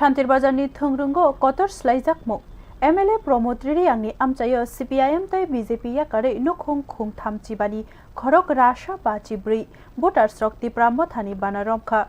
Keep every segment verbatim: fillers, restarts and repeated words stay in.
Santir Bazar ni thwngrwngo kotor slaijakmung. M L A Pramod Reang ni amchaio C P I M tei B J P yakarwi nukhung khungtham chibani khorok rasa ba chibrwi voters rok Tipra Motha ni bana romkha.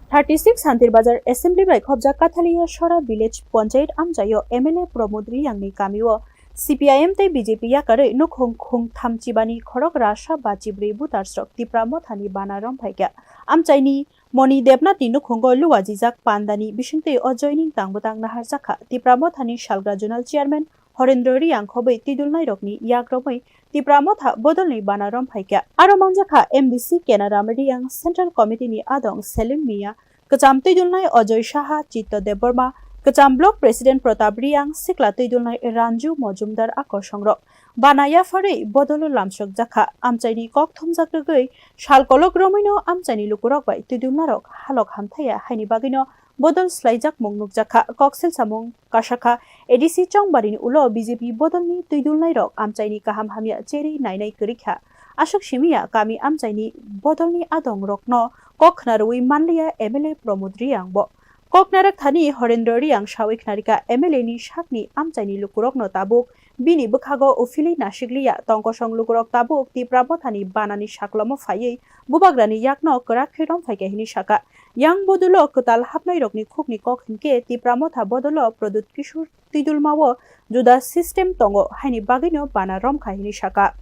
Thirty six Santir Bazar Assembly bai khobjak Kathalia Sora Village Panchayat amchaio M L A Pramod Reang ni kamio C P I M tei B J P yakarwi nukhung khungtham chibani khorok rasa ba chibrwi voters rok Tipra Motha ni bana romphaikha. Amchaini Moni Debnath ni nukhungo luajijak pandani bisingtwi o joining tang bwtang naharjakha. Tipra Motha ni salgra Zonal Chairman Horendra Reang khobwi twidulnairokni yakromwi Tipra Motha bodolni bana romphaikha. Aro manjakha M D C Kenaram Reang, Central Committee ni adong Selim Mia, kwcham twidulnai Ajoy Saha, Chitto Debbarma, kwcham Block President Pratap Reang, sikla twidulnai Ranju Mojumdar a kosongrok. Bana yapharwi bodolo lamsokjakha. Amchaini kok thumjak rwgwi sal kolok romwino amchaini lukurok bai twidulnarok halok hamthaya haini bagwino bodol slaijakmung nukjakha. Kok selsamung kasakha, A D C Chongbarini ulo B J P bodolni twidulnairok amchaini kaham hamya cherwi nainai kwrwikha. Aswk simiya kami amchaini bodolni adongrokno kok khna rwui manliya M L A Pramod Reang bo. Kok narak thani Horendra Reang sawi khnarikha M L A ni sakni amchaini lukurokno tabuk bini bwkhago uphilwi nasikliya. Tongkosong lukurok tabuk Tipra Mothani banani saklomo phaiwi bubagrani yakno kwrak khe romphaikha hini saka. Yang bodulo kwtal hapnairokni khukni kok hinkhe Tipra Motha bodulo Pradyut Kishore twidulmao juda system tongo, haini bagwino bana romkha hini saka.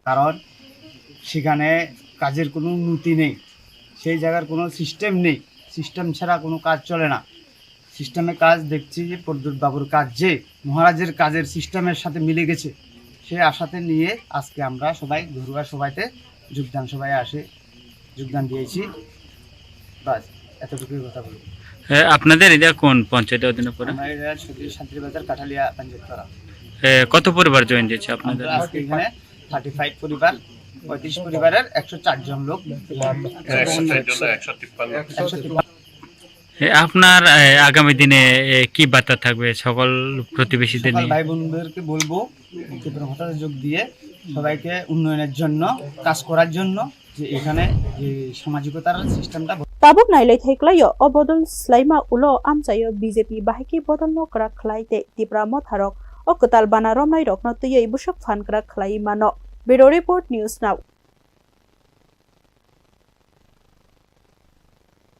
কারণ সেখানে কাজের কোনো উন্নতি নেই, সেই জায়গার কোনো সিস্টেম নেই, সিস্টেম ছাড়া কোনো কাজ চলে না। সিস্টেমে কাজ দেখছি যে প্রদ্যুৎ বাবুর কাজ, যে মহারাজের কাজের সিস্টেমের সাথে মিলে গেছে, সেই আশাতে নিয়ে আজকে আমরা সবাই ঘরোয়া সভাতে যোগদান সভায় আসে যোগদান দিয়েছি। বাস, এতটুকুই কথা বলবো। এ, আপনাদের এটা কোন পঞ্চায়েত অধীনে পড়ে? আমরা এটা সত্যি শান্তির বাজার কাঠালিয়া পঞ্চায়েত পাড়া। এ, কত পরিবার জয়েন দিয়েছে আপনাদের? আমরা আজকে এখানে থার্টি ফাইভ পরিবার, পঁয়ত্রিশ পরিবারের একশো চার জন লোক। একশো চার জন, একশো তিপ্পান্ন। একশো তিপ্পান্ন। এ, আপনার, এ, আগামী দিনে, এ, কি বার্তা থাকবে সকল প্রতিবেশীদের সকল নিয়ে? ভাই বোনদেরকে বলবো ত্রিপুরা মথাতে যোগ দিয়ে সবাইকে উন্নয়নের জন্য কাজ করার জন্য, যে এখানে যে সামাজিকতার সিস্টেমটা। Tabuk nailai thai klaio, o bodol slaima ulo amchaio B J P bahai khe bodolno kwrak khlai tei Tipra Motharok o kwtal bana romnairokno twiwi bwswk phan kwrak khlaiwi mano. Bureau Report, News Now.